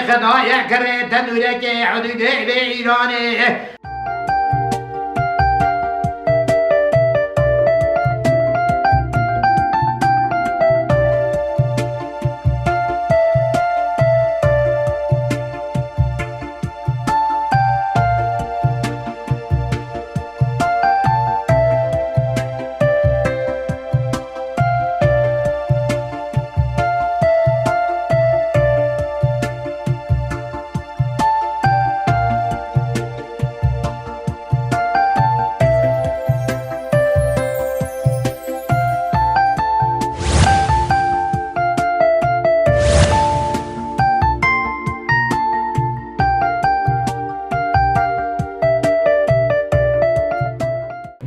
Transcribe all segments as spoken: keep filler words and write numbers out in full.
Xedayê kerê tenûrekê hudûdê vê Îranê.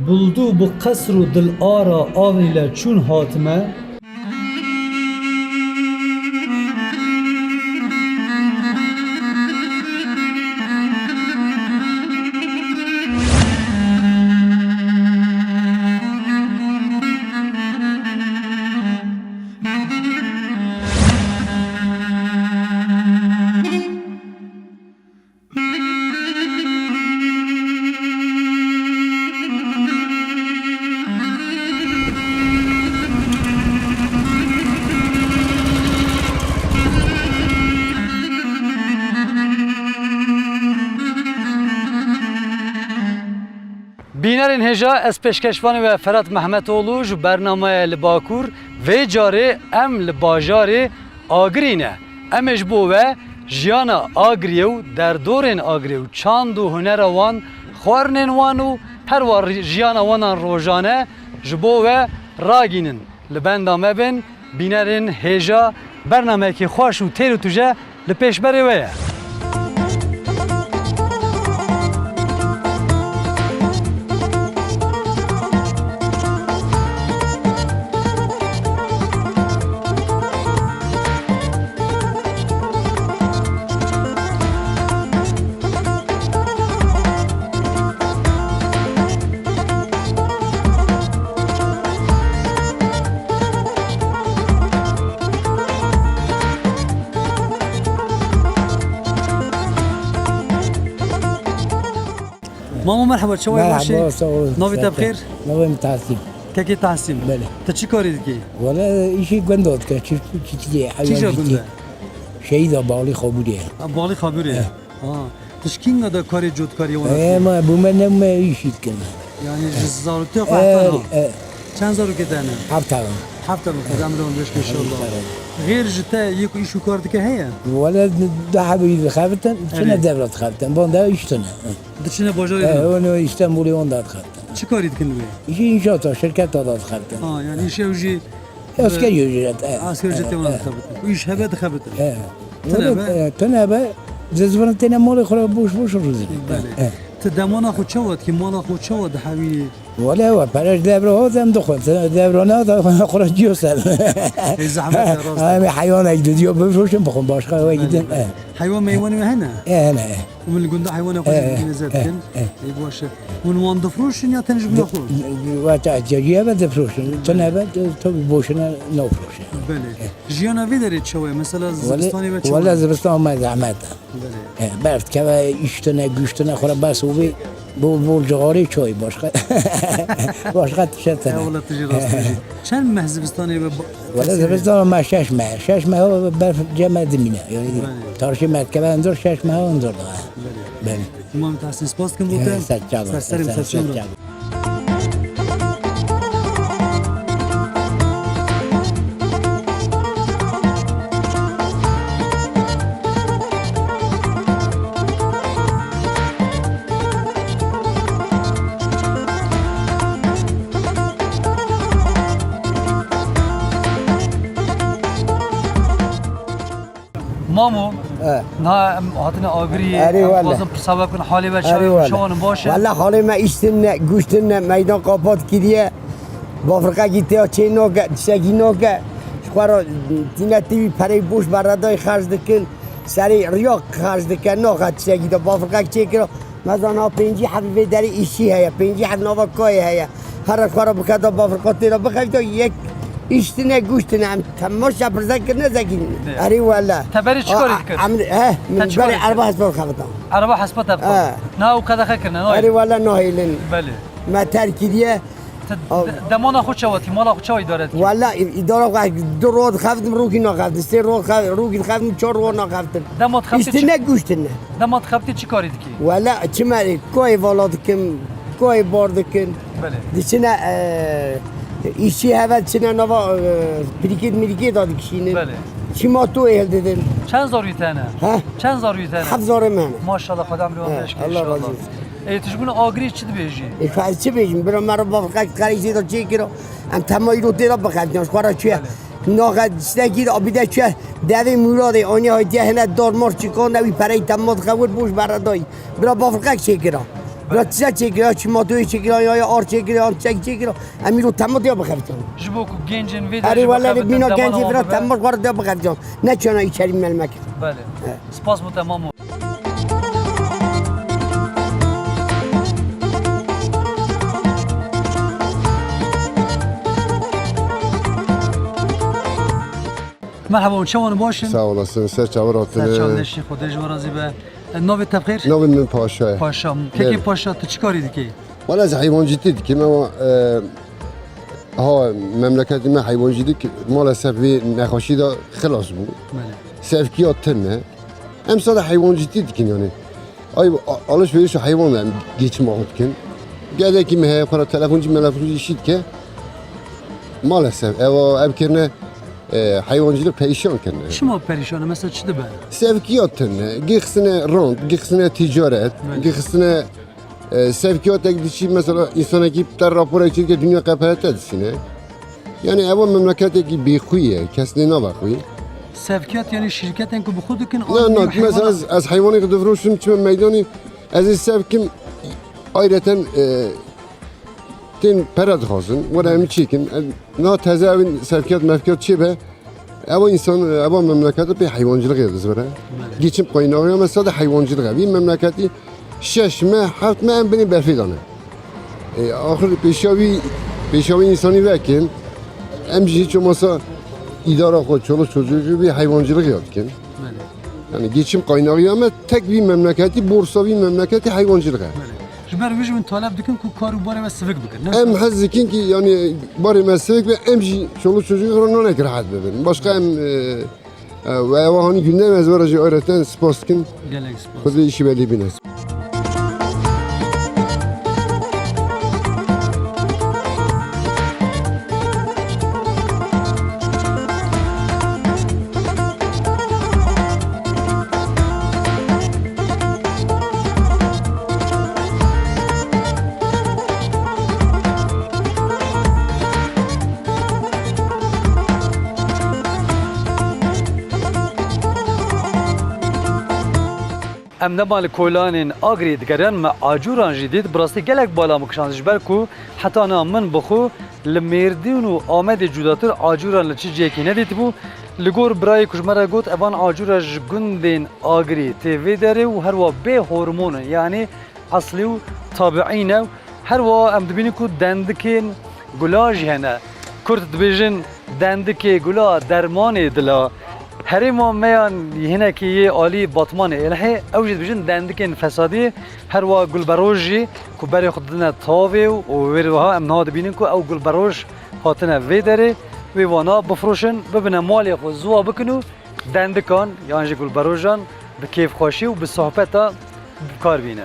Buldu bi qesr û dil ara avîle çûn hatime. Bînerên hêja, ez pêşkeşvanê we Ferhat Mehmetoğlu ji bernameyê Li Bakur. Vê carê em li bajarê Agirî ne. Em ê ji bo we jiyana Agiriyê û derdorên Agiriyê û çand û hunera wan, xwarnên wan û her wa ri-, jiyana wan an rojane ji bo we ragînin. Li benda me bin, bînerên hêja, bernameyekî xweş û têr û tuje li pêşberê we ye. Mamo, merheba, çawa yî, baş î? Merhaba, sağ ol. Navê te bi xêr? Navê min Tahsîn. Kekê Tahsîn. Belê. Tu çi karî dikî? Wele îşê gunda dike, çiftçî, çiftçî, çiftçî. Kîja gund e? Şehîda Balî Xabûrê. Ha, Balî Xabûrê. He. Ha. Tu ji kînga de karê cotkariyê wana dikî? E, ma, bû me ne me îşî dikin. Yani ji zarotiya xwe heta niha? E, e. Çend zarokê te hene? Heft hev in. Heft hev in, Xwedê emrê wan dirêj ke inşallah. Xwedê. Xêr ji te yê ku îş û kar dike heye? Wele du hebî dixebitin, çine devra dixebitin. Erê. Van de îş tune. Diçine bajarê din? E, wan Îstanbulê wan da dixebitin. Çi karî dikin wê? Îşî înşaata, şirketa da dixebitin. Ha, yani îş ew jî Asgari ücret, e. Asgari ücretê wan dixebitin. Û îş hebe dixebitin. E. Tune be? E, tune be, zizvirin têne malê xwe re boş boş rûzî. Belê. E. Ti demana xwe çawa dikî, mala xwe çawa dihewînî? Wele we pere ji devre hat em dixwin. Devre ne da xwe re ciyo ser. Ê zehmet e, rast e. Em ê heywanek didiyo bifroşin bixwin başqa we gidin. Belê, belê. E. Heywan meywanê we hene? E, hene, e. Hûn li gunda heywana xwe jî didîne zêr dikin. Ê, baş e. Hûn wan difroşin ya tenê ji bo xwe? Wata ceriye be difroşin. Tune be, tabi boşuna nafroşin. Belê. Jiyana vê derê çawa ye? Mesela zivistanê ve çawa ye? Wele zivistan me zehmet e. Belê. E, berf dikeve, îş tune, güç tune, xwe re bes û bê, bol bol cixarê çay, başqa, başqa tişe tune. Eyvallah, tu jî rast bêjî. Çend meh zivistanê ve ba-, Wele tesîr e? Zivistan me şeş meh. Şeş meh berf cem me dimîne. Yani, belê, tarşê me dikeve hundir, şeş meh hundir da. Belê. Belê. Îmam Tahsîn, spas dikim bo te. Ser çava, ser çava. Ser serê min, ser çava. Mamo, he, niha em hatine Agiriyê, erê em wele, dixwazin pirsa we bikin, halê we çawa ye, çawa ne, baş e? Wele halê me îş tune, guş tune, meydan qapat kiriye. Bafirqekî têya çê nake, tiştekî nake. Ji xwe re tîne tîvî perey boş beredayî xerc dikin. Serê riya xerc dike, naxe tiştekî de. Bafirqek çêkira. Mezana pêncî hebî vê derê îşçî heye, pêncî heb nava kayê heye. Here xwe re bike da bafirqa tê de bixevîta yek Îştine guştine em temaşa pirze kirine zekî. Ne. Erê wele. Te berê çi karî dikir? Em, he, min Te çi berê karî dikir? Erba hespa xebitan. Erba hespa te He. Na ew qedexe kirine, nayê. Erê wele nahêlin. Belê. Me terk kiriye. Te Al- de-, demana xwe çawa tî, mala xwe çawa îdare dikî? Wele î-, îdara xwe du roj dixebitim, rokî naxebitim. Sê roj xe-, rokî dixebitim, çar roj naxebitim. Dema dixebitî Îştine çi? Guştine. Dema dixebitî çi karî dikî? Wele çi me, koyê vala dikim, koyê bar dikim. Belê. Diçine, e, îşçî heve diçine nava, e, pirîkêt mirîkêt da dikişînin. Belê. Çîmatoyê hildidin. Çend zarûyê te hene? He? Çend zarûyê te hene? Heft zarê me hene. Maşallah, Xwedê emrê wan He, dirêj ke Allah inşallah. Razı olsun. Ê, tu ji bo agirî çi dibêjî? Ê, ez çi bêjim? Bira me re bafirqek qerî zêda çêkira. Em tema îro tê de bixebitînin. Xwe re çûye. Belê. Naxe tiştekî de abî de çûye. Devê Mûradê, anî haytiye hene dar mar çikan de wî pereyî tema dixewir boş bere dayî. Bira bafirqek çêkira. Bira tiştek çêkira, ya çîmatoyê çêkira, ya, ya ar çêkira, ya tiştek çêkira. Em îro tema diya bixebitînin. Ji bo ku gencên vê Erê derê wele bixebitin, bîna demana gencê wan vira bibe. Tema xwe re diya bixebitînin. Ne çana îçerî melmek. Belê. He. Spas bo te mamo. Merhaba, çawan baş in? Sağ olasın, ser çawa Ser çawan hatine. Neşî, Xwedê ji we razî be. E, navê te bi xêr? Navê min Paşa ye. Paşa. Kekê Belê. Paşa, tu çi karî dikî? Wala ez heywancîtî dikim ama, e, ha memleketê me heywancîlik maalesef vê nexweşî de xilas bû. Belê. Sevkiya tune. Em sade heywancîtî dikin yani. Ay, a-, alışverişa heywan em geçim aho dikin. Gelekî me heye xwe re telefoncî melefoncî şî dike. Maalesef ev, ev kirine, e, heywancîlik perîşan kirine. Çima perîşan e? Mesela çi dibe? Sevkiya tune, gixisine rand, gixisine ticaret, Belê. Gixisine, e, sevkiyatek dişî mesela insanekî te raporek çêdike dünya qeperete dişîne. Yani ev memleketekî bêxwî ye, kes lê nava xwî. Sevkiyat yani şirketên ku bi xwe dikin, Na, an na, nî mesela heywana ez, ez heywanê xwe difroşim, çime meydanî, ez ê sevkim, ayreten, e, tên pere dixwazin, were em çêkin. E, na teze evin sevkiyat mevkiyat çê be, ev insan, ev memlekete pê heywancılık yediz were. Geçim kaynağı ya mesela de heywancılık. Bir memleketi şeş me, heft me em binê berfê dane. E, axir pêşiya wî, pêşiya wî însanî vekin, em jî hiç olmasa îdara xwe, çoluk çocuğu wî heywancılık ya dikin. Belê. Yani geçim kaynağı ya me tek wî memleketî, borsa wî memleketî heywancılık e. Belê. Ji ber wî jî hûn talep dikin ku kar û barê we sivik bikin, ne? Em hez dikin ki yani barê me sivik be, em jî çoluk çocuğu xwe nanek rahat bibin. Başka em, e, E, ve ewa hanî gündem ez vera jî ayreten spas dikim. Gelek spas. Xwedê işi belî bîne. Em dema li koylanên Agirî digerin, me acûran jî dît, bi rastî gelek bala min kişand, ji ber ku heta niha min bi xwe li Mêrdîn û Amedê cudatir acûran li çi cihekî nedîtibû. Li gor birayê ku ji me re got, evan acûra ji gundên Agirî tê vê derê û herwa bê hormon in, yanî eslî û tabiî ne. Her wiha em dibînin ku dendikên gula jî hene. Kurd dibêjin, "Dendikê gula dermanê dila." Herêma me yan hinekî yê alî Batmanê Êlihê, ew jî dibêjin dendikên fesadî. Her wiha gulberoj jî ku berê xwe didine tavê û, û wê wiha em niha dibînin ku ew gulberoj hatine vê derê, wê wana bifroşin, bibine malê xwe ziwa bikin û dendikan yan jî gulberojan bi kêfxweşî û bi sohbeta bi kar bîne.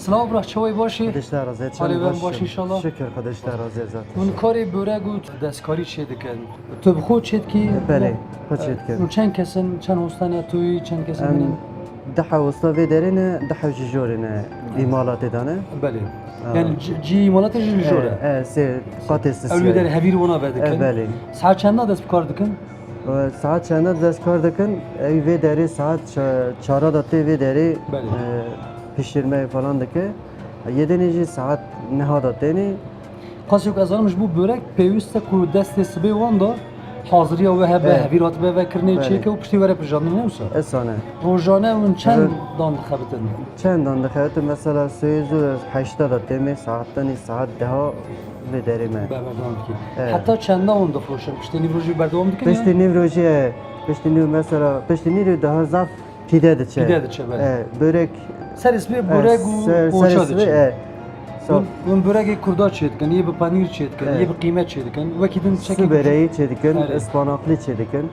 Silav bira, çawê baş î? Xwedê ji te razî, Halê çend wer baş baş î? Înşallah. Şükür, Xwedê ji te razî zaten. Hûn karê börek û destkarî çê dikin. Tu bi xwe çê dikî? Belê, xwe çê dikim. Hûn çend kes in, çend hostan e, tu yî, çend kes in? Em Dihev usta vê derê ne, dihev ji jorê ne, îmalatê de ne. Belê. Ha. Yani cî, cî îmalatê jî li jor e. E, e, sê qatê sisya. Ew li vê derê hevîr wana vedikin. E, belê. Saet çenda dest bi kar dikin? E, saet çenda dest kar dikin? Ew vê derê saet ça-, çara da tê vê derê, belê, e, pişirmeyê falan dike. Yedinê jî saet neha da tênê. Qasê ku ez zanim ji bo börek pêwîst e ku destê sibê wan de haziriya we hebe, e, hevîr hatibe vekirinê, belê, çêke û piştî were pijandin, ne wisa? Esane. Rojane hûn çend, ro-, dan dixebitin? Çend dan dixebitin? Mesela sê û heşta da têmê saetanî saet deha vê derê me. Be, berdewam dikî. Evet. Heta çenda hûn difiroşin? Piştê nîvrojî berdewam dikin ya? Piştî nîvrojî, e, piştî nîv mesela, piştî nîvrê daha zaf Pîde diçe. Pîde diçe, belê. E, börek. Serê sibê, e, börek û ser-, poğaça serê sibê, diçe. E. Saf. Hûn, hûn böregê kurda çêdikin, yê bi panîr çêdikin, e, yê bi qîmet çêdikin, wekî din çekî. Su böreği çêdikin, belê, ıspanaklı çêdikin.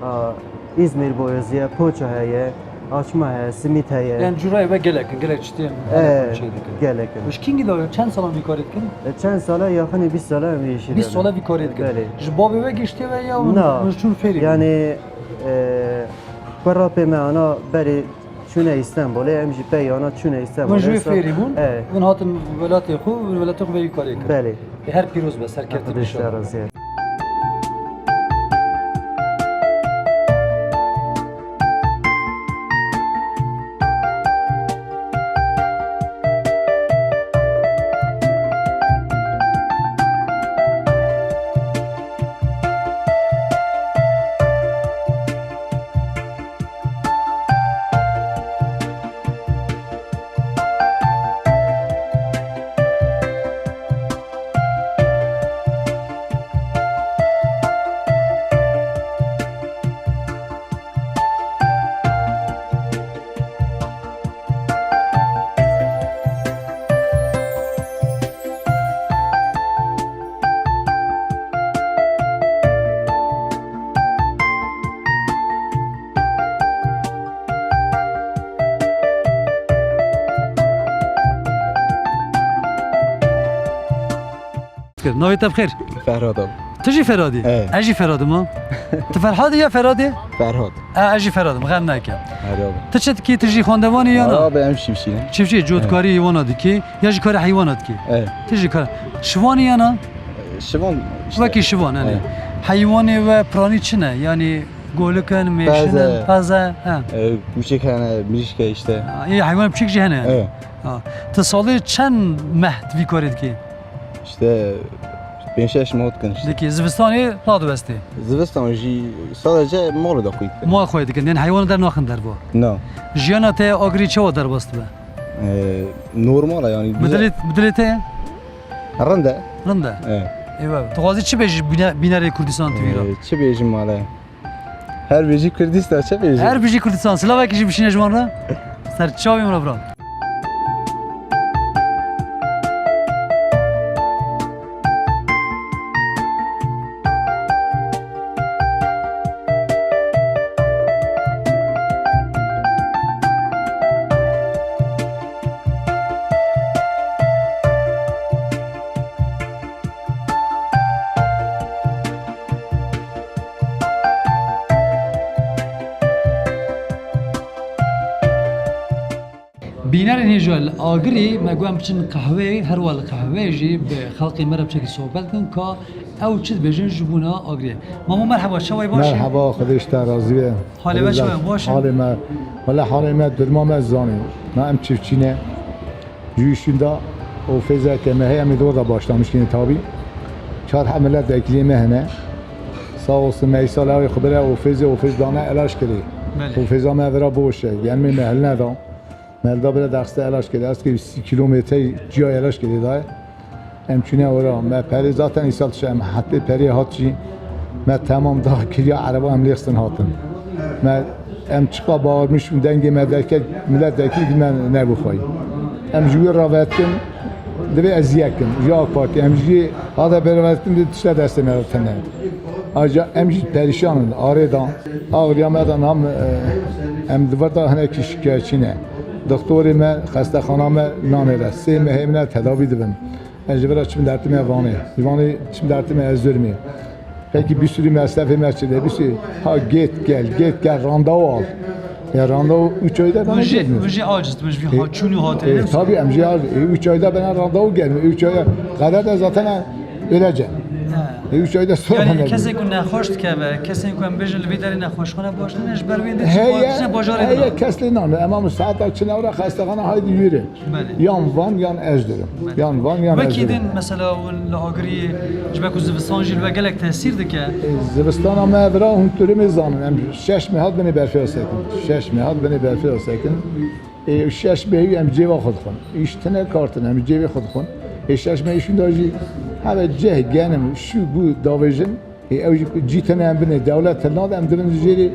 A, İzmir boyozu ye, poğaça heye, açma heye, simit heye. Yani curayê we gelek in, gelek çitên, e, çêdikin. Gelek in. Ji kîngî de çend salan vî karê dikin? E, çend sala, yaxinî bîst sala em vî işî. Bîst sala vî karê dikin. Belê. Ji bavê we giştê we ya hûn, na, hûn çûn fêrî bûn? Yani, E, kurapê me ana berê çûne Îstenbolê, em jî pey ana çûne Îstenbolê. Hûn ji wê fêrî bûn? E. Hûn hatin welatê xwe, hûn welatê xwe vê wî karê kir. Belê. Ê, her pîroz be, serkeftin inşallah. Xwedê te razî. Navê te bi xêr? Ferhad abi. Tu jî Ferhadî? Evet. Ez jî Ferhadim ha. Tu Ferhadî ya Ferhadê? Ferhad. E, ez jî Ferhadim, xem neke. Hadi abi. Tu çi dikî, tu jî xwendevanî ya na? Abi, em çiftçî ne? Çiftçî, cotkarî, evet, heywana dikî, ya jî karê heywana dikî? Evet. Tu jî kar-, şivanî ya na? Şivan işte. Wekî şivan, yani. Evet. Heywanê we piranî çi ne? Yani golik in, mêşin in, peze, peze, he. E, kûçik hene, mirîşke işte. Ha, ê heywan piçik jî hene yani. Evet. Ha. Tu salê çend meh di vî karê dikî? İşte pênc şeş meh dikin işte. Dikî, zivistanê radiwestê? Zivistan jî sadece malê de xwît. Mal xwê dikin, yani heywanê der naxin derva? Na. Jiyana te agirî çawa derbas dibe? Ee, normal e yani, bi dilê, bi dilê te? Rind e. Rind e? Evet. Eyvallah. Tu xwazî çi bêjî bîne-, bînerê Kurdistan T V ra? Ee, çi bêjim male? Her bijî Kurdistan, çi bêjim? Her bijî Kurdistan. Silavekî jî bişîne ji wan re. Ser çavê min re bira. Bînerên hêja li Agirî me got em biçin qehweyê, her wa li qehweyê jî bi xelkê me re biçekî sohbet bikin ka ew çi dibêjin ji bona Agiriyê. Mamo merheba, çawa yî, baş î? Merheba, Xwedê ji te razî be. Halê me çawa ye, baş e? Halê me, wele halê me durma me zanî. Me em çiftçî ne. Ji wî şûnda ofêzeke me heye, em ê di wir de başlamiştîne tabî. Çar heb milletvekiliyê me hene. Sağ olsun, me îsal ew ê xwe bire ofêzê, ofêz dane Elaşkirê. Belê. Ofêza me vira boş e, gelmê me hilneda. Me li da bire derxiste Elaşkirê, ez kê sî kîlometre ciya Elaşkirê daye. Em çûne ora, me perê zaten îsal dişe, em hetê perê hat jî, me temam da kiriya ereba, em lêxistin hatin. Me, em çiqa bağırmış û dengê me derket, millet derkir ki me nebû xwey. Em ji wî ravetkin, divê ez yekim, ji AK Partî, em ji hada beravetkin di tişte destê me tine. Ayrıca em jî perîşan in, arê da, ağrıya me da nam, e, em di vir da hinekî şikayetçî ne. Doktorê me, xestexana me nanêre, sê mehê min e tedavî dibim. Ez ji vira çim dertime Vanê. Ji Vanê çim dertime Erzurumê. Peki bir sürü mesrefê me çi de, bir sürü, ha git gel, git gel, randevu al. Ya randevu üç ayda bana Min jî, gelmiyor. Min jî aciz, min ji vî E, ha-, çûn û hatê e, ne tabii em jî aciz. E, üç ayda bana randevu gelmiyor. Üç ayda kadar da zaten öylece. Ha. E, üç ayda sonra Yani ne kesê bileyim. ku nexweş dikeve, kesên ku em bêjin li vê derê nexweşxane baş nîne, ji ber wê de Heye, çi bajarê heye din. Kes lê nane. Ama bu saat çine ora hastahane haydi yürü. Belê. Yan Van yan Erzurum. Belê. Yan Van yan Wekî Erzurum. Din mesela li Agiriyê ji ber ku zivistan jî li we gelek tesîr dike. E, zivistana me vira hûn durumê zanin. Em şeş mehat binê berfê sekin. Şeş mehat binê berfê sekin. E, şeş mehî em cêva xwe dixwin. Îş tine kar tine, em cêvê xwe dixwin. E, şeş mehî şûnda jî heve ceh genim şû bû davêjin. E, ew jî cî tene em binê, dewlet til nade, em dibin jêrê,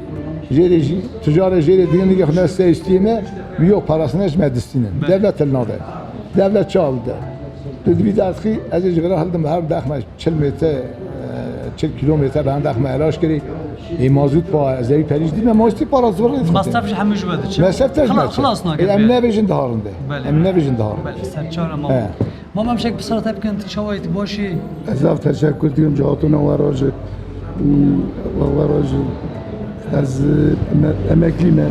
jêrê jî, ticarê jêrê digin, digê xwe ne seyistî me, bi yok parasine ji me distînin. Belê. Devlet til nade. Devlet çal de. Tu divî derxî, ez ê ji vira hildim, her dexme çil metre, e, çil kilometre be hem dexme elaş kirî. E, mazût pa, ez ê perîş dîme, mazûtî para zor rêz Masraf ji hemû ji we diçe. Mesref te ji Xila-, me çi? Xilas nake E, em bê. Nebêjin diharinde. Belê. Em nebêjin diharinde. Belê, serçar e, He. Mama, em şek bi sara te bikin, tu çawa yî, tu baş î? Ez zav teşekkür dikim ji hatûna we re jî. Hmm, we, we re jî. Ez, e, me-, emeklî me.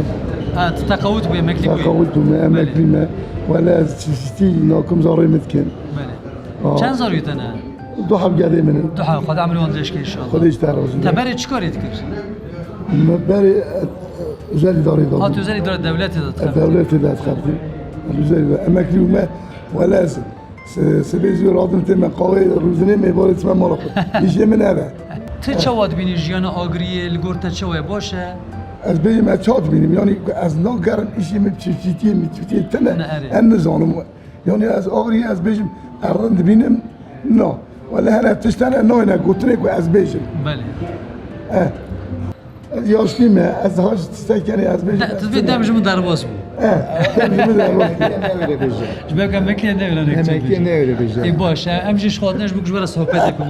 Ha, tu teqawit bû, emeklî bû. Teqawit bû me, Belê. Emeklî me. Wele ez çiştî nakim zarê min dikin. Belê. Aa. Çend zarî te ne? Du heb gedê min in. Du heb, Xwedê emrê wan dirêj ke inşallah. Xwedê ji te razî be. Te berê çi karê dikir? Me berê, e, özel idare Ha, tu özel idare devletê de E, dixebitî. Devletê de dixebitî. Ez özel idare. Emeklî bû me. Wele ez Se-, sibê zû radim tê me qawê rûzinê me barê çime mala xwe. Îşê min ev e. Tu çawa dibînî jiyana Agiriyê, li gor te çawa ye, baş e? Ez bêjim ez çawa dibînim, yanî ku ez nagerim îşê min çiftçîtiyê, min çiftçiyê tine, Ne, erê. Em nizanim. Yanî ez Agiriyê ez bêjim ez rind dibînim, na. Wele here tişt hene nayne gotinê ku ez bêjim. Belê. Eh. Ez yaşlî me, ez hac tiştek kenê, ez bêjim. De, tu vê dem ji min derbas bû. Eh, dem ji min derbas bû. Ne öyle bêje. Ji ber ku emekliye ne öyle ne Emekliye ne öyle bêje. Ê baş, em jî ji xwe ne ji bo ku ji we re sohbetê bikîm.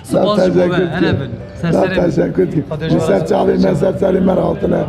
Spas ji bo we, Teşekkür ederim. Hene bin. Ser serê bin. Teşekkür ederim. Xwedê ji we razî. Ser çavê me, ser serê me re hatine.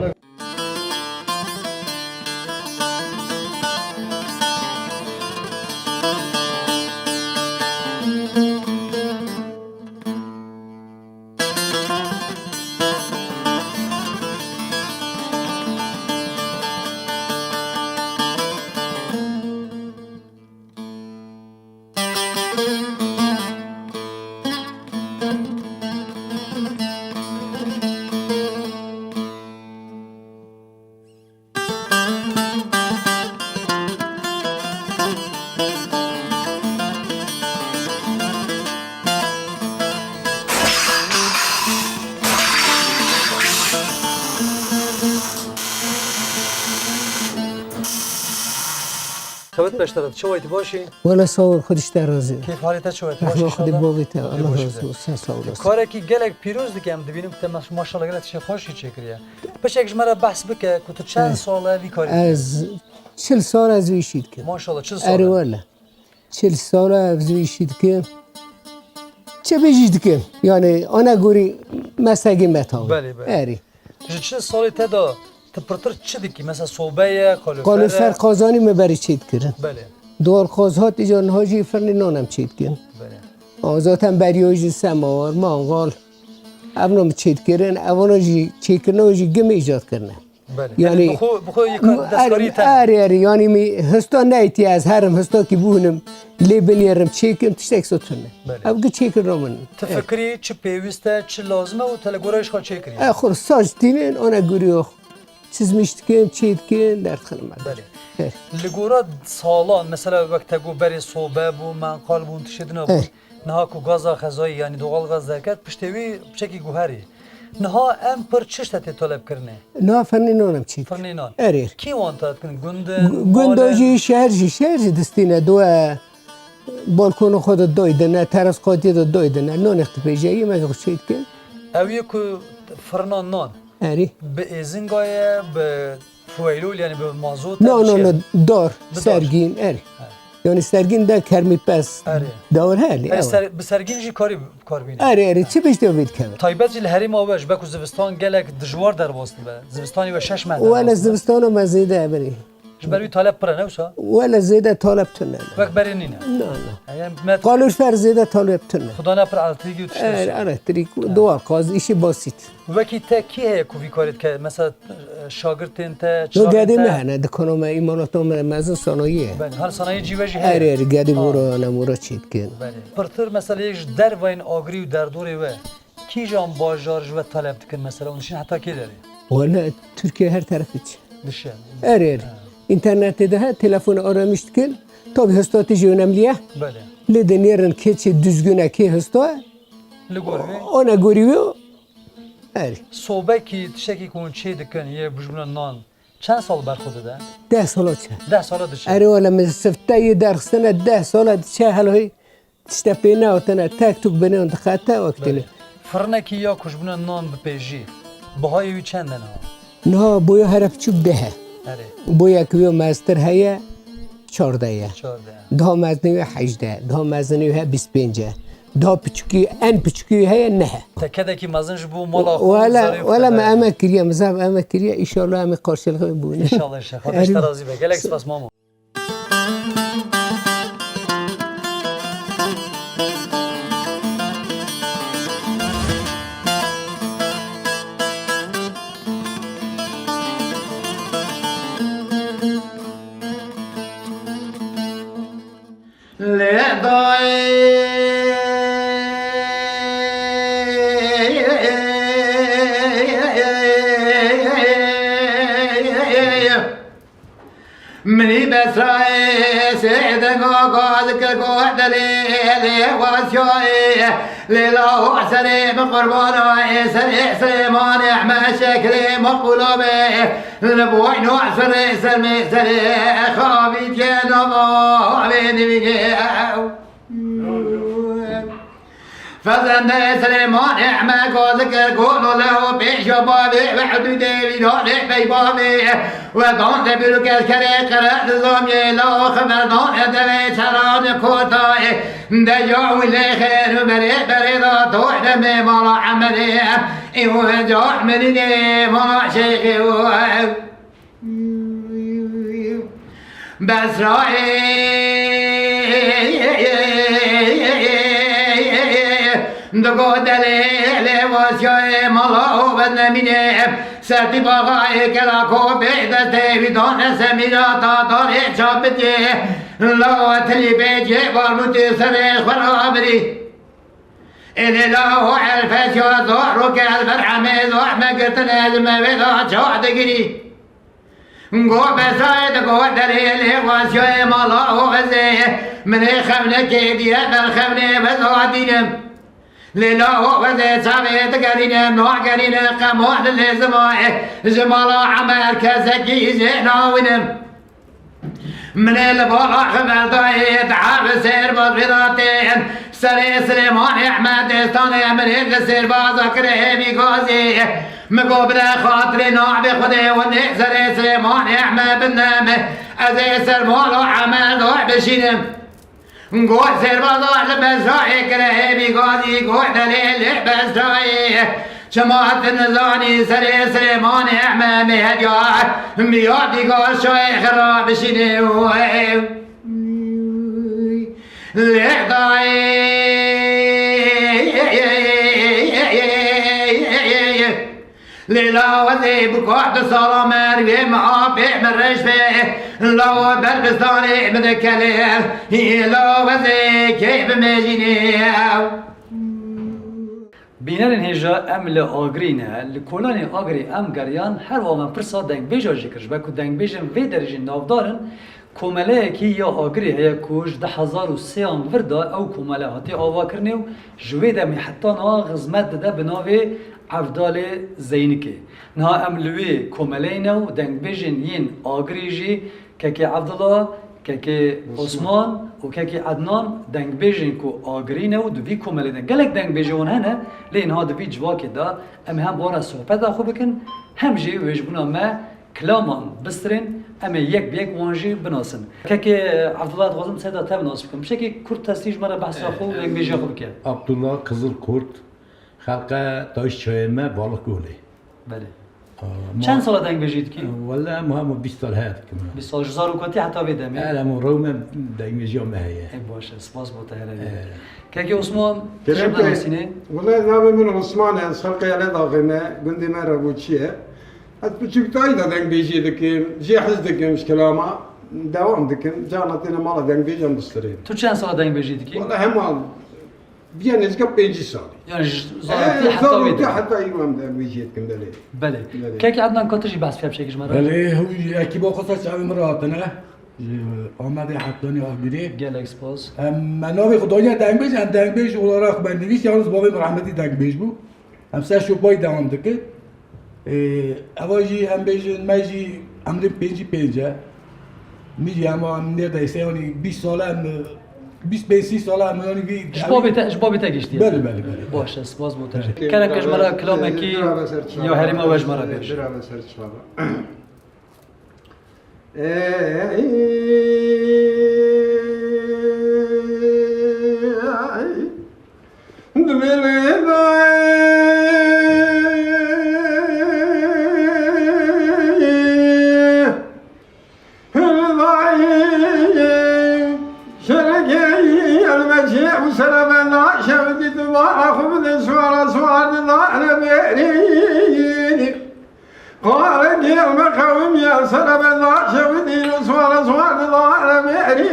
Xewet beştara, çawa yî, tu baş î? Wele sağ ol, Xwedê ji te razî. Keyf halê te çawa yî, tu baş î inşallah? Rehma Xwedê bavê te, Allah razî olsun, sen sağ olasın. Karekî gelek pîroz dike, em dibînim ku te maş-, maşallah gelek tiştê xweş jî çêkiriye. Piçek ji me re behs bike ku tu çend sal e vî karî dikî? Ez çil sal ez vî işî dikim. Maşallah, çil sal e. Erê wele. Çil sal e ez vî işî dikim. Çi bêjî dikim? Yani ana gorî meslekê me tabi. Belê, belê. Erê. Ji çil salê te de tu pirtir çi dikî? Mesela sobe ye, kalorifer e? Kalorifer qazanî me berî çê dikirin. Belê. Doğalgaz hat, îcar niha jî firnê nan em çê dikin. Belê. Aa, zaten beriya jî semar, mangal. Ev nam çê dikirin, evana jî çêkirina jî gimê îcad kirine. Belê. Yani, Yani bi xwe, bi xwe yê mu-, destkarî er-, te ne? Erê, erê, yani mi hista neytî ez herim hista ki bûnim, lê binêrim, çêkim, tiştek sotin ne. Belê. Ev gi çêkirina min. Tu Evet. Fikirî çi pêwîst e, çi lazim e û te li gora jî xwe çêkirî? E, xur saç tînin, ona gurî yok. Çizmiş dikim, çê dikim, derdixin me. Belê. Evet. Li gora salan, mesela wek te got berê sobe bû, menqal bûn, tiştê din bûn. Evet. Niha ku gaza xezayî, yanî doğal gaz derket, piştê wî piçekî guherî. Niha em pir çi tişt tê talebkirinê? Niha firnê nan em çêk. Firnê nan. Erê. Kî wan te dikin? Gund in, Gu-, gunda mal in? Jî, şehr jî, şehr jî distîne, doye balkona xwe de doy dine, teras qatiyê de doy dine. Nanê xwe dipêje, yemekê xwe çêdikin. Ew yê ku firna nan. Erê. Bi êzinga ye, bi fueylol, yani bi mazot e, No, bi no, çi no, ye? Dar, Bi dar. Sergîn, erê. He. Yani sergîn de kermî pes, Erê. Dawir heli, Erê, ewa. Ser-, bi sergîn jî karî kar bîne. Erê, erê, çi piştî vê dikeve? Taybet jî li herêma we, ji ber ku zivistan gelek dijwar derbas dibe. Zivistanê we şeş meh derbas dibe. Wele zivistana me zêde e berê. Ji ber wî talep pir e, ne wisa? Wele zêde talep tune ne. Wek berê nîne. Na, na. Yani met Kalorifer zêde talep tune. Xwedana pir elektrîkî û tiştê. Evet, elektrîk, doğal gaz, işi basit. Wekî te kî heye ku vî karê dike? Mesela, e, şagirtên te, Yo, çavên gedê te? Me hene, dikana me, îmalata me, mezin sanayiye. Belê, her sanayi cî ve jî heye? Her yer, gedî Ha. Mora, ne mora çê dikin. Belê. Pirtir, mesela, yek ji dervayên agirî û derdorê we, kîjan bajar ji we talep dikin, mesela, hûn diçin heta kê derê? Wele, Türkiye her tarafı çi. Dişe. Her yer. Ha. İnternette de he, telefonu aramış dikin. Tabii hasta tijî önemli ya. Belê. Lê dinêrin kê çi düzgüne, kê hasta. Li gor wê. Ona göre wê. Her. Sobekî, tiştekî ku hûn çê dikin, yê bijbûna nan, çend sal ber xwe dide? Deh sala çe. Deh sala diçe. Erê wele min sifte yê derxistine deh sala diçe heloy. Tişte pê nehatine, tek tuk binê dixete wektinê. Belê. Firinekî ya ku ji bûna nan bipêjî, bihayê wî çend e niha? Niha boya here piçûk deh e. Erê. Boyek wê meztir heye, çardeh ye. Çardeh. Daha mezinî wê hejdeh. Daha mezinî wê he bîst pênc e. Daha piçûkî, en piçûkî wê heye neh e. Te kedekî mezin ji bo mala xwe û Wele, zarê xwe wele me dayê. Emek kiriye, mizaf emek kiriye. Înşallah em ê qarşılığı bûne. Înşallah, înşallah. Xwedê ji te razî be. Gelek spas mamo. Lê dayê Minî Besrayê sê denga gaz kir ku delê lê wasiyayê. Lê lawo serê min qurbana ê serê Silêmanê Ehmed şeklê maqûla be. Li boyna serê sermê serê xavîtiye nava wê nivînê. Fezende Silêman Ehmed gazi kir gono leho pêşa bavê ve hududê vîranê pey bavê ve dan de bûr keskerê qere dizomyê leho xeberdan e devê çeranê kotayê de ya wî lê xêr û berê berê da toy de mê mala Emerê ê wê ca Emerînê mala Şeyxê û Besrayê digo delê lê wasiyayê mala o ve nemînê. Sertî baxayê kela ko bê destê wî dane semîra ta darê çapitê. Lawa tilî bê cê barmutê serê xwe rabirî. Ê lê lawo elfes ya zor û kel ber hemê zor me girtine li me vê da ça digirî. Go besayê di go derê lê wasiyayê mala o vizê. Min ê xewnekê diye ber xewnê veza dînim. Lê la o vizê çavê digerînim, nagerînim qema dilê zimayê. Ji mala Emer kesekî jê nawinim. Min ê li bala xiberdayê diha bi sêr baz vêdatên. Serê Silêmanê Ehmed Dêstanê min ê li sêrbaza kirê hêvî gazê. Min got bide xatirê navê Xwedê winê serê Silêmanê Ehmed binde min. Ez ê ser mala Emed bişînim. Got sêrbaza li Bezrayê kirê hêvî gazî got delê li Bezrayê. Çima tu nizanî serê Silêmanê Ehmed mê hediya. Miya dîgar şayê xira bişînê. Lê dayê. Lê lawezê bi kar du sala me rûyê me apê me reş be. Lawa berbistanê min dikelê. Hî lawezê kê bimejînê. Bînerên hêja em li Agirî ne. Li kolanê Agirî em geriyan her wa me pirsa dengbêja jî kir. Ji ber ku dengbêjên vê derê jî navdar in, komeleyekî ya Agirî heye ku ji du hezar û sêyan vir de ew komele hatiye avakirinê û ji wê demê heta niha xizmet dide bi navê Evdalê Zeynikê. Niha em li wê komeleyê ne û dengbêjên yên Agirî jî Kekê Evdila, Kekê Osman. Osman û Kekê Ednan dengbêjên ku Agirî ne û di vî komelê de gelek dengbêjê wan hene, lê niha di vî civakê de em ê hem bi wan re sohbeta xwe bikin, hem jî wê ji bûna me kilaman bistirên, em ê yek bi yek wan jî binasin. Kekê Evdila, dixwazim seyda te bi nas bikim. Bi şekî kurt testî ji me re behsa xwe û dengbêjiya xwe bike. Abdullah Kızılkurt, xelqe Taşçayê me, Balıkgölê. Belê. Çend sala dengbêjî dikî? Wele em hemû bîst sal heye dikim. Bîst sal, ji zarokatî heta vê demê? Her hemû rewme dengbêjiya me heye. Ê, baş e, spas bo te, here bî. Ê. Kekê Osman, tu jê binasînê? Wele navê min Osman e, ez xelqê Elê Daxê me, gundê me Revoçî ye. Ez piçûktayî de dengbêjî dikim, jê hez dikim, ji kilama dewam dikim. Carna têne mala dengbêjan distirê. Tu çend sala dengbêjî dikî? Wele hema Biya nêzîka pêncî salî. Yani ji zarokî heta wê de. Heta îro em de wê jê dikin, belê. Belê. Belê. Kek Adnan, ka tu jî behs piya biçekî ji me re? Belê, hû ji ekîba xwe ser çavê min re hatine. Ji Amedê Heptanî Agirê. Gelek spas. Em, me navê xwe daye dengbêj, em dengbêj olarak me nivîs, yalnız bavê min rehmetî dengbêj bû. Em ser şopayî dewam dikin. Ê, eva jî em bêjin, me jî emrê pêncî pênc e. Min jî ema em neredeyse, yanî bîst sal em, bîst pênc sî sal em, yanî vî Ji bavê te, ji bavê te giştiye. Belê, belê, belê. Baş e, spas bo te. Belê. Kerem ke ji me re kilamekî ya herêma we ji me re bêje. Bira me ser çava. Ey, dilê lê dayê, dayê, şerekê elmecê û serebenda şevdî dibara xwe bide suara suar dida erebêrî. Qale gel me qewim ya sere bela şewi dîn swara swar dila re beri.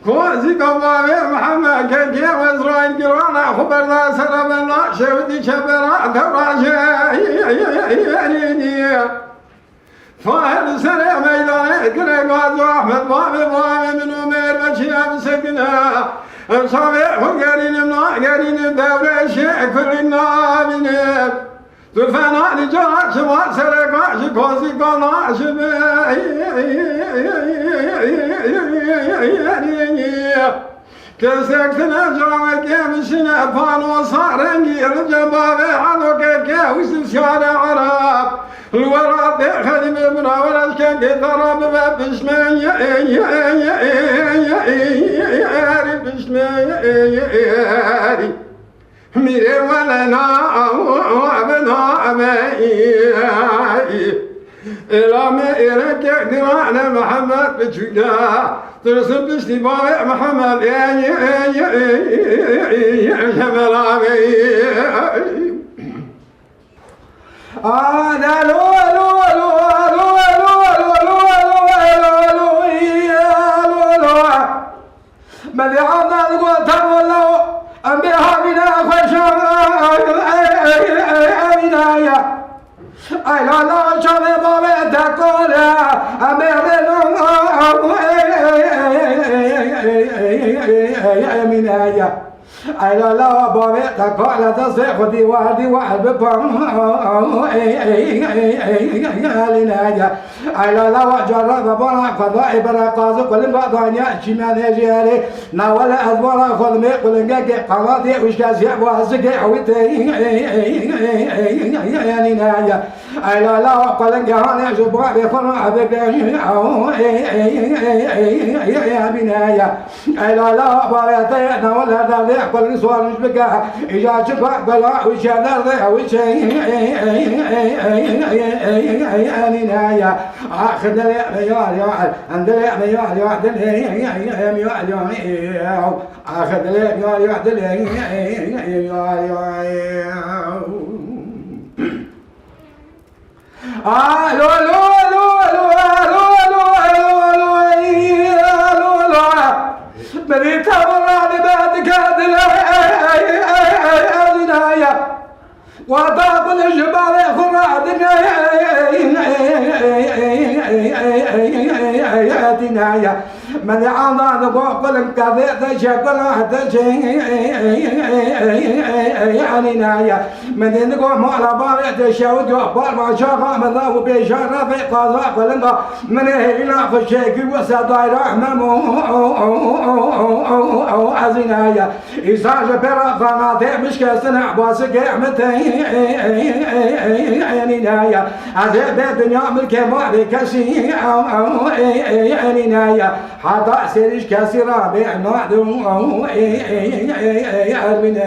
Kozî ka bavê Mihemed kekê Ezraîl girana xwe berda sere bela şewi dî çepera tewra jê. Fahir sere meydanê gire gazo Ahmed bavê bavê min Omer beçî em sekine. Ev çavê xwe gerînim na gerînim dewre şê kulî nabînim. Tu fena li cana çima sereka ji kozî kana ji bi. Kesek tine camekê mişine panosa rengî li cembavê halokeke wî siyare Arab. Li welatê xedîmê min a were ji kengê dara bibe pişmeyerî pişmeyerî. Mîrê wele na, wele na me. Êla me êreke girane Mihemed biçûke. Tirsin piştî bavê Mihemed. Ey, ey, ey, ey, ey, ey, Şevela me. Meliha dad got, "Tevella, em bê havîne xweşa, havîne ye." Ay la la, çavê bavê te kor e, em bê rêno, Emîne ye. Ay la la, bavê te kale destê xwe dîwar dîwar bipan. Ay la la, wa cara ve bana xwedayê bere qazî qulinga daniya çîmenê jêrê. Na wele ez bana xwe limê qulingekê qanatê û ji kesiyê wazikê ewî tê. Ay la la, qulingê hanê ji bavê xwe re bibê. Emîne ye. Ey la la, barê te ye, na wele derdê xwe li swarmiş bike. Îca çi bak bela û çe derdê ew çe. Enîne ye. Ax dilê me yar yar, dilê me yar yar, dilê me yar yar. Ax dilê me yar yar, dilê me yar yar. Alo, alo, alo. Beni tavırlardı ben dikkat eline ya. Wata kul jibale kuradine. Dinaya. Min ê andan go qulin kevê te çe kula te çe. Yanî naya. Min ê go mala bavê te şewit yo parva çaxa min da û pêşa rafê qaza qulin da. Min ê hêlîna xwe çekî û sedayra hemem o. Ezî naya. Îsa ji pêra xanatê min şikestin Ebbasî kê min te. Yanî naya. Ez ê bê dinya milkê ma bê kesî. Yanî naya. Heta serî ji kesî re bê nadim. Ermîne.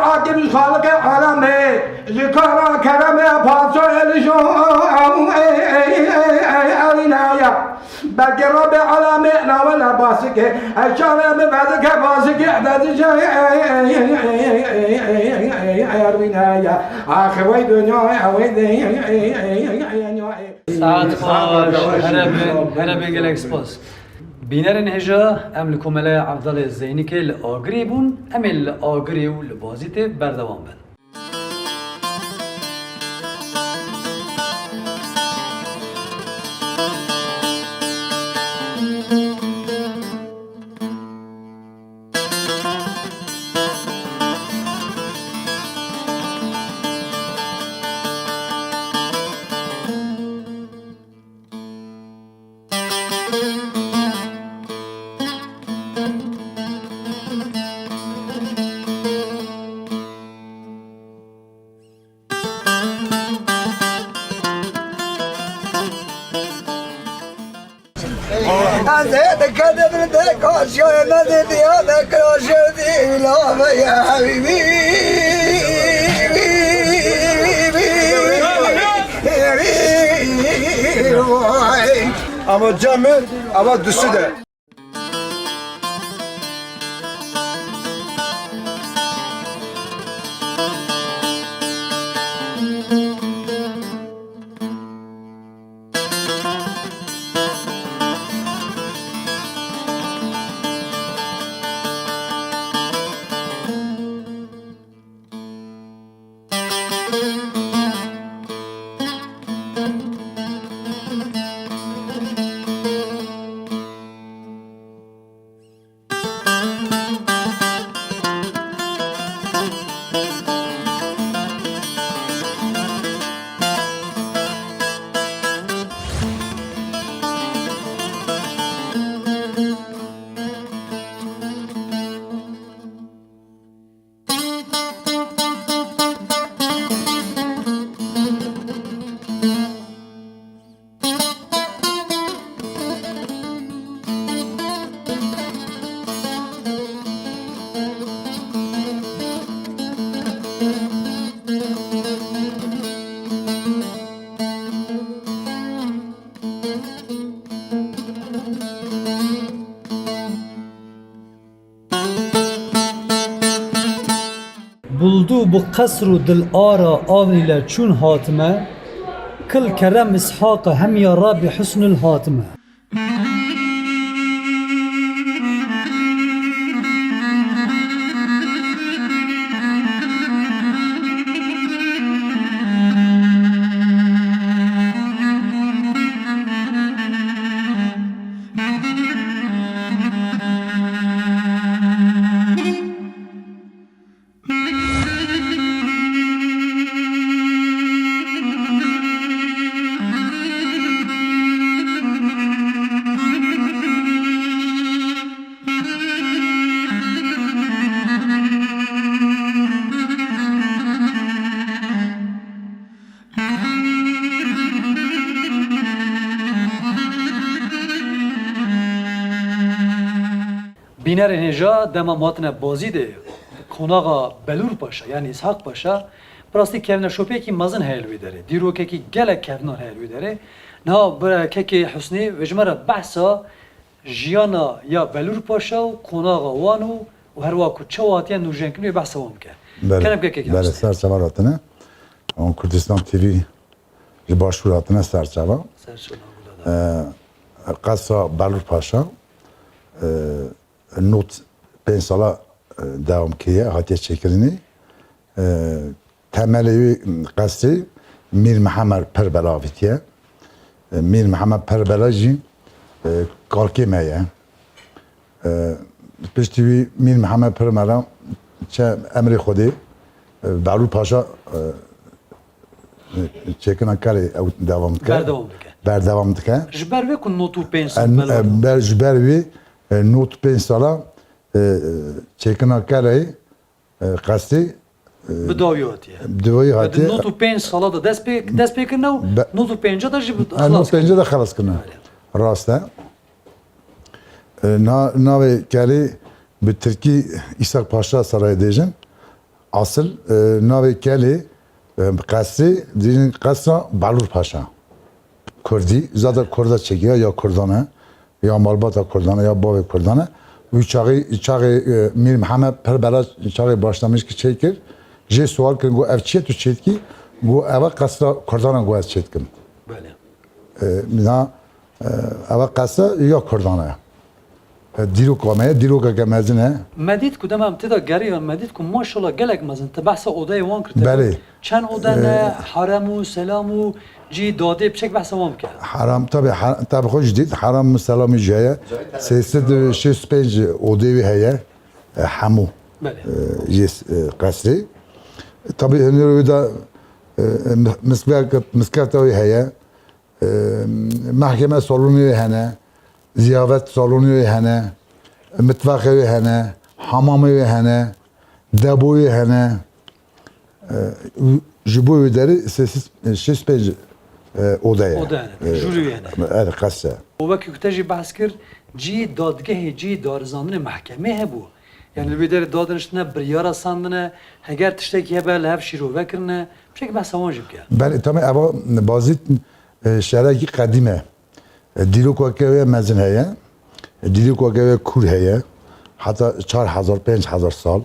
Akîb ji Xaliqê alemê, ji kara keremê padşahê li şo ewînaya. Belkî Rebbê alemê nawe le basikê, eşare bi vedike basikê, vedike erwînaya. Ax wey dinya, wey dinya. Saet xweş, here bin, here bin gelek spas. Bînerên hêja, em li Komeleya Evdalê Zeynikê li Agirî bûn, em ê li Agirî û li Bazîtê berdewam bin. Ez ê dikete bin de kaşiyê me de diya de kaşiyê de ilave ya. Ama camı, ama düsü de. Buldu bi qesr û dil ara avnî le çûn hatime, kil kerem Îshaqe hemiya Rabbî husnul hatime. Bînerên hêja dema em hatine Bazîdê, konaxa Belûr Paşa, yanî Îshaq Paşa, bi rastî kevneşopiyekî mezin heye li wê derê. Dîrokekî gelek kevnar heye li wê derê. Niha bira kekê Husnî, wê ji me re behsa jiyana ya Belûr Paşa û konaxa wan û, û herwa ku çawa hatiye nûjenkirin wê behsa wan bike. Belê, Kerem kekê belê, Husnî. Ser çava hatine. An Kurdistan T V ji Başûr hatine ser çava. Ser çava, Ee, qesa Belûr Paşa, ee, not pênc sala, ee, dewam kiriye, hatiye çêkirinê. Ee, temelê wê qesrê Mîr Mihemed Pirbela avêtiye. Ee, Mîr Mihemed Pirbela jî, ee, kalkê me ye. Ee, piştî wî Mîr Mihemed Pirbela çe emrê Xwedê, ee, Belûr Paşa, ee, çêkirina kerê ew dewam dike. Berdewam dike. Berdewam dike. Ji ber wê ku not û pênc sal En, belav e, ber, ji ber wê E, nod û pênc sala, e, çêkirina keleyê, e, qesrê, e, Bi dawî hatiye. Bi dawî hatiye. Nod û pênc sala da dest pê, dest pê kirine û Be- nod û pênca da jî bi E, xilas nod û pênca da kirine. Xelas kirine. Belê. Rast e. E, na-, navê kelê bi tirkî Îsak Paşa Sarayê dêjin. Asil, e, navê kelê, e, qesrê, dêjin qesra Balûr Paşa. Kurdî, zaten Kurda çêkiya, ya Kurdan e, ya malbata Kurdan e, ya bavê Kurdan e. Wî çaxê, çaxê, e, Mîr Mihemed pir bela çaxê başlamiş ki çêkir, jê sual kirin, got, "Ev çi ye tu çêdikî?" Got, "Eva qesra Kurdan e," got, "Ez çêdikim." Belê. E, na, e, eva qesra ya Kurdan e. E, dîroka me ye, dîrokeke mezin e. Me dît ku dema em tê de geriyan, me dît ku maşallah gelek mezin. Te behsa odeyê wan kir, te Belê. got, çend ode ne, E, harem û selam û cî dadê, piçek behsa wan bike. Haram, tabii, har-, tabii xwe jî dît, haram û selamî jî heye. Sê sed û şêst û pênc odê wî heye, e, hemû, Belê. e, yê, e, qesrê. Tabii, hundir wî de, e, e, miskevke-, miskevta wî heye. E, mehkeme salonê wê hene, ziyafet salonê wê hene, mitvaxê wê hene, hamamê wê hene, deboyê hene. E, û ji bo wê derê sê sed, şêst pênc, e, oda ye. Oda hene, E, jûrî wê hene. Evet, qese. Û wekî ku te jî behs kir, cî dadgehê, cî darizandinê mehkemê hebû. Yani li wê derê dadiniştine, biryara sandine, heger tiştekî hebe li hev şîrove kirine, piçek behsa wan jî bike. Belê, tamê eva Bazît, e, şehrekî qedîm e. E, dîrokeke wê mezin heye. E, dîrokeke wê kûr heye. Heta çar hezar, pênc hezar sal.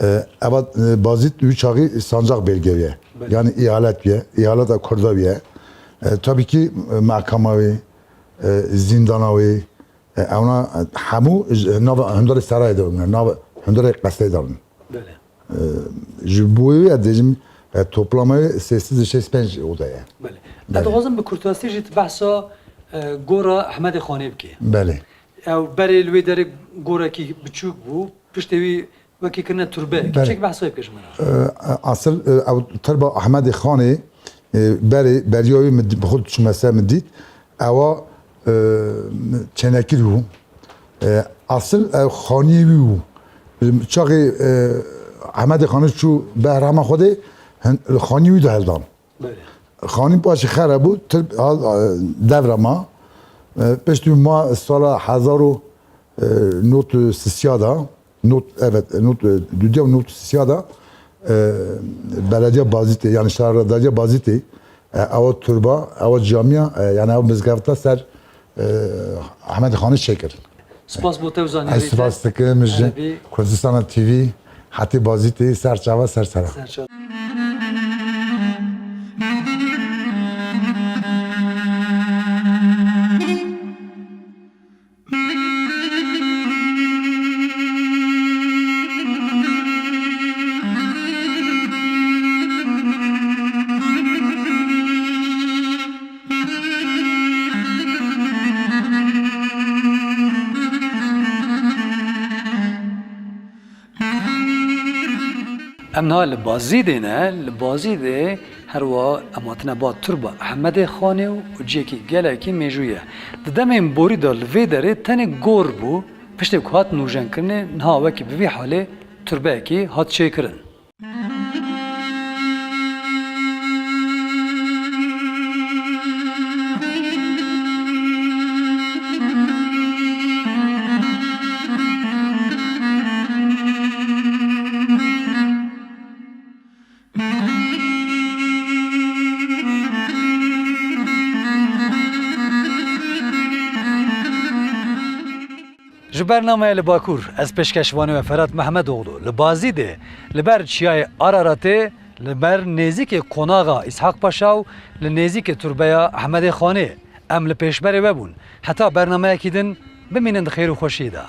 E, eva, e, Bazît wî çaxî sancax bêrge wî ye. Belê. Yani îhalet wî ye. Îhaleta Kurda wî ye. E, tabii ki, e, mehkema wî, e, zîndana wî, e, ewna, e, hemû, e, nava hundarê serayê de bûne, nava hundarê qesrê de bûne. Belê. E, ji bo wê dêjim, e, toplama wê sê sed û şêst pênc oda ye. Belê. Belê. Ez dixwazim bi kurtasî jî tu behsa, e, gora Ehmedê Xanê bikî. Belê. Ew berê li wê derê gorekî biçûk bû, piştê wî wekî kirine turbe. Belê. Kiçik behsa wê bike ji min re. E, asıl, e, ew turba Ehmedê Xanê, e, berê, beriya wê min di-, bi xwe diçûme ser min dît. Ewa, e, çênekir bû. E, asıl ew xaniyê wî bû. Çaxê, e, Ehmedê Xanê çû behrama Xwedê, hin-, li xaniyê wî de hildan. Belê. Xanî paşê xera bû, tir-, ha, e, devra ma. E, piştî ma sala hezar û, e, nod û sisiya da, nod, evet, nod, e, dudiya û nod û sisiya da, e, belediya Bazîtê, yani şaredariya Bazîtê, e, ewa turba, ewa camiya, e, yani ew mizgefta ser, e, Ehmed Xanî çêkir. Spas bo te û zanînê. Ez spas dikim ji Erebî. Kurdistana T V, hetê Bazîtê, ser çava, ser sera. Ser çava. Em niha li Bazîdê ne, li Bazîdê herwa em hatine ba turba Ehmedê Xanê û ciyekî gelekî mêjû ye. Di demên borî de li vê derê tenê gor bû, piştê ku hat nûjenkirinê niha wekî bi vî halê turbeyekî hat çêkirin. Ji bernameyê li Bakur, ez pêşkeşvanê we Ferhat Mehmetoğlu, li Bazîdê, li ber çiyayê Araratê, li ber nêzîkê konaxa Îshak Paşa û li nêzîkê turbeya Ehmedê Xanê, em li pêşberê we bûn. Heta bernameyekî din, bimînin di xêr û xweşiyê de.